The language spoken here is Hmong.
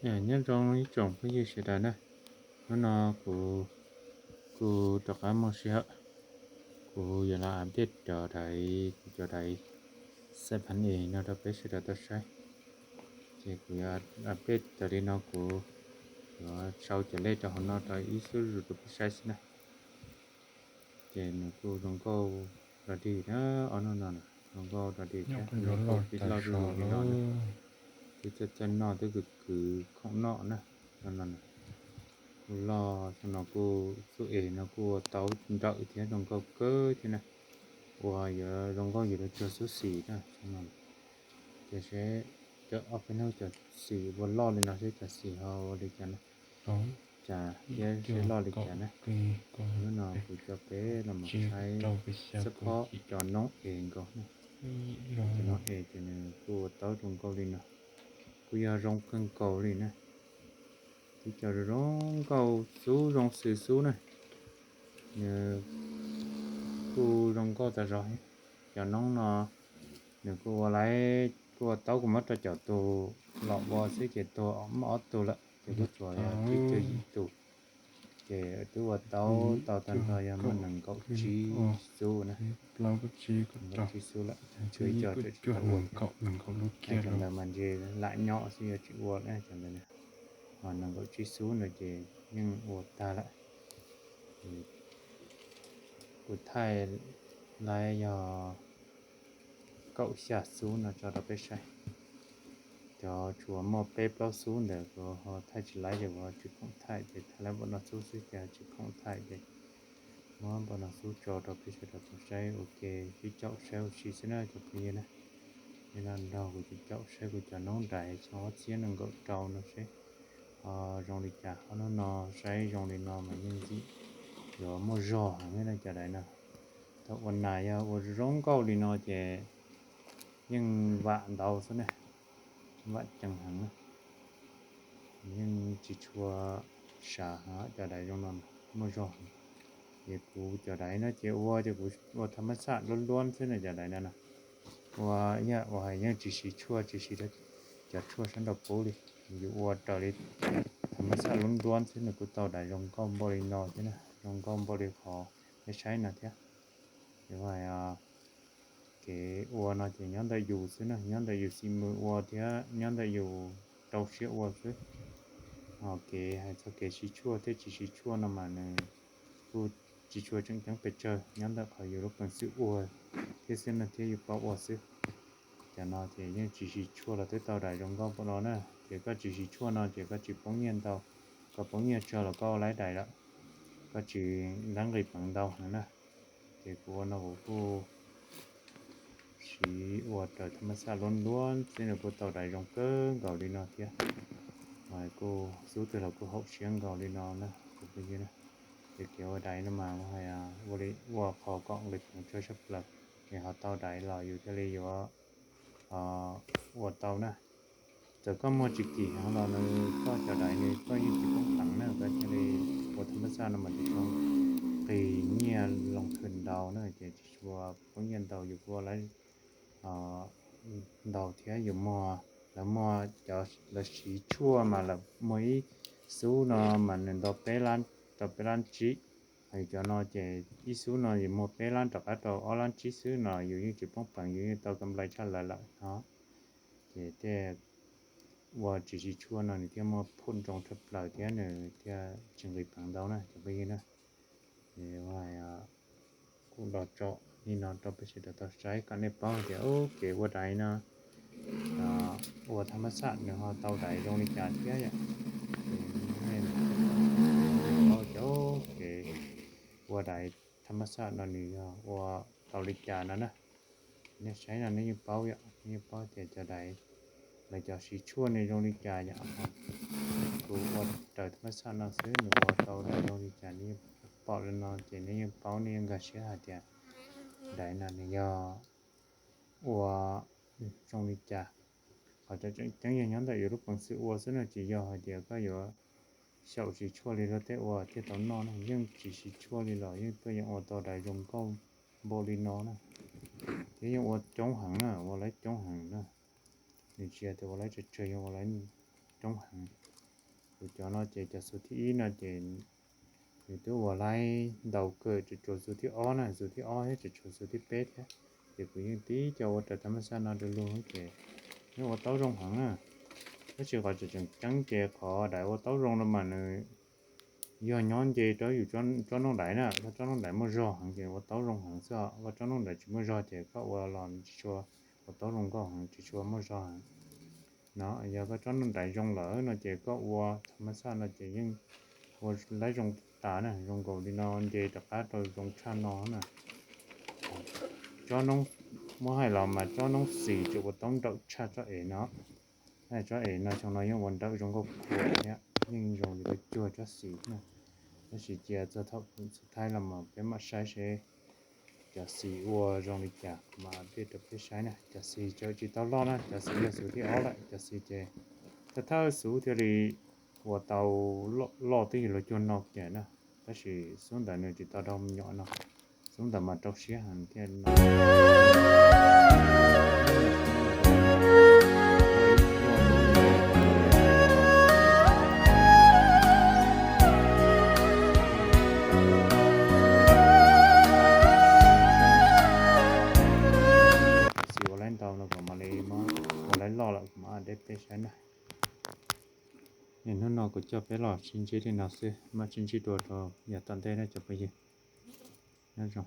Nyob zoo ib tsoom phooj ywg sawv daws na, hnub no kuv kuj rov qab muaj sij hawm, kuv yuav los update cov daim, kuv cov daim xab phan es no rau peb sawv daws tau saib. Ces kuv yuav update raws li no, kuv yuav sau cov lej rau hauv no rau ib xub zus rau peb saib xwb na. Ces nws kuj zoo nkauj dog dig na, ob hnub no zoo nkauj dog dig thiab, nws kuj pib loj zuj zus li no na. Twb txawj txawj noj, twb kwv kwv khoom noj na. Kuj loj, xyoo no kuj xub es no kuj ua tau nrawm thiab zoo nkauj kawg thiab na. Ua yuav zoo nkauj yuav luag tsuag xub xim na. Ces seb cov ob peb hnub cov xim ua loj li no seb cov xim ho ua li cas na, cas thiab seb loj li cas na. Hnub no kuv coj peb los mus saib xab phob cov noob es nkaus na. Cov noob es ces nws kuj ua tau zoo nkauj li no, kuj yog zoo kawg nkaus li na. Tib co zoo nkauj xub zoo xws xub na, nws kuj zoo nkauj tas zog. Cov noob no nws kuj ua lawm, kuj ua tau, kuv muab rau caum tus los ua xwb ces tuag muaj ob tug lawm, ces kuj tsuas yog tsib tug yim tus. Ces twb ua tau tau tag nrho yog muaj nees nkaum tsib xub na. Nees nkaum tsib xub lawm, tshuav ib co tseem tsis tau ua thiab. Cov ntawd mas ntshe lam nyob xwb, yuav tsis ua lawm cov ntawd na. Ho nees nkaum tsib xub ntawd ces yeej ua tag lawm. Kuv thaij lawm yog kaum xya xub no tso rau peb saib. Cov tshuav muaj peb plaub xub ntawd kuv ho thaij tsis laiv ces kuv tsis khoom thaij, ces thaij lawm npaum no xub xwb ces tsis khoom thaij, ces muab npaum no xub tso rau peb sawv daws tau saib ua ke, sib caum saib ua si xwb na cov phooj ywg na. Peb los nrog kuv sib caum saib kuv cov noob nrais xyoo ob txhiab nees nkaum rau no seb ho zoo li cas. Ob hnub no saib zoo li no mas yeej ntxim yuav muaj zog heev na cov daim no. Thaum ua nas yog ua zoo nkauj li no ces yeej vam ntau xwb na, vam cees heev na. Yeej tsis tshua sav heev cov daim zoo no, muaj zog heev. Ces kuv cov daim no ces ua ces kuv ua tham mab xaj luab luab xwb na cov daim no na. Ua, ua hais yeej tsis siv tshuaj, tsis siv cov tshuaj sab nraud pub li. Yus ua raws li tham mab xaj luab luab xwb nws kuj tau daim zoo nkauj npaum li no thiab na, zoo nkauj npaum li qhov peb saib no thiab. Ces kev ua no ces nyob ntawm yus xwb na, nyob ntawm yus xi mws ua thiab nyob ntawm yus rau siab ua xwb. Ho kev hais txog kev siv tshuaj thiab tsis siv tshuaj no mas nws kuj tsis tshua tseem ceeb pes tsawg, nyob ntawm qhov yus lub peev xwm ua thiab xwb no thiab yus paub ua xwb. Cov no ces yeej tsis siv tshuaj los twb tau daim zoo nkauj npaum no na. Ces koj tsis siv tshuaj no ces koj tsis poob nyiaj ntau, koj poob nyiaj tsawg los koj ua laib daim lawm, koj tsis ntab nqis peev ntau heev na. Ces kuv ua no kuv kuj siv ua raws tham mab xaj luab luab xwb nws kuj tau daim zoo kawg nkaus li no thiab. Mas kuj xub twg los kuj haum siab nkaus li no na cov phooj ywg na. Ces kev ua daim no mas ua li ua qhov kom nqis peev tsawg tshaj plaws, es ho tau daim los yus thiaj li yuav ua tau na. Txawm koj muag tsis kim heev los nws, koj cov daim nws koj yeej tsis poob peev na, koj thiaj li ua tham mab xaj no mas tsis tshua nqis nyiaj loo thwm ntau na, ces tsis tshua poob nyiaj ntau, yus kuj ua laib ntau thiab. Yus muag, lawv muag cov lawv siv tshuaj mas lawv muag ib xub no mas nws ntau peb lab, tau peb lab tsib. Hais cov no ces ib xub no yus muag peb lab rov qab rau ob lab tsib xwb no yus yeej tsis poob peev, yus yeej tau kam nplai tshaj lawv lawm no. Ces tej ua tsis siv tshuaj no nws thiaj muaj phom nroo tshaj plaws thiab nws thiaj tsis nqis peev ntau na cov phooj ywg na. Ces kuj los tso li no rau peb sawv daws tau saib kom nej paub hais tias kev ua daim no, ua tham mab xaj nws ho tau daim zoo li cas thiab yom. Ces nej paub tias kev ua daim tham mab xaj no nws yog ua tau li cas no na. Nej saib no nej yeej paub yom, nej yeej paub tias cov daim lawv cov siv tshuaj nws zoo li cas yom. Kuv ua raws tham mab xaj no xwb nws ua tau daim zoo li cas nej yeej pom li no ces nej yeej paub, nej yeej nkag siab hais tias daim no nws yog ua zoo li cas. Qhov tseem ceeb yog nyob ntawm yus lub peev xwm ua xwb no, tsis yog hais tias koj yuav xyaum siv tshuaj li luag tej ua thiaj tau noj na. Yeej tsis siv tshuaj li los yeej tuaj yeem ua tau daim zoo nkauj npaum li no na. Thiab yeej ua coob heev na, ua laib coob heev na. Nws tsis yog tias ua laib tsawg tsawg, yeej ua laib coob heev. Cov no ces cov xuv thib ib no ces nws twb ua laib ntau kawg, tsuas tshuav xuv thib ob na, xuv thib ob thiab tsuas tshuav xuv thib peb thiab. Ces kuv yeej tib co ua raws tham mas xaj no rau lug ces yeej ua tau zoo heev na. Tab sis qhov tseem ceeb ces qhov daim ua tau zoo no mas nws yog nyob nce rau yus tsob noob daim na, koj tsob noob daim muaj zog heev ces ua tau zoo heev xwb. Koj tsob noob daim tsis muaj zog ces koj ua los tsis tshua ua tau zoo nkauj heev, tsis tshua muaj zog heev. No yog koj tsob noob daim zoo lawm no ces koj ua tham mas xaj no ces yeej ua laib zoo tas na, zoo nkaus li no nce rov qab rau zoo tshaj no na. Tsob noob, muab hais los mas tsob noob xis tsuas ua tau nrawm tshaj tsob ev no. Tsob ev no xyoo no yeej ua nrawm zoo nkauj kawg thiab, yeej zoo li koj cuag tsob xis na. Tab sis cia txog thaum xub thaib los mas peb mam saib seb cov xis ua zoo li cas kuv mam update rau peb saib na. Cov xis tseem tsis tau loj na, cov xis yog xuv thib ob lawm, cov xis ces thawj thawj xuv thiaj li ua tau loj twb yog luag cuag no kiag na. Tab sis xub ntawd nws tsis tau rau me nyuam no, xub ntawd mas rau siab heev thiaj no. Xis ua laib ntau no kom mam li muab ua laib loj lawm kuv mam update peb saib na. Niaj hnub no kuv coj peb los sib ntsib li no xwb, mam sib ntsib dua rau yav tom ntej na cov phooj ywg. Nyob zoo.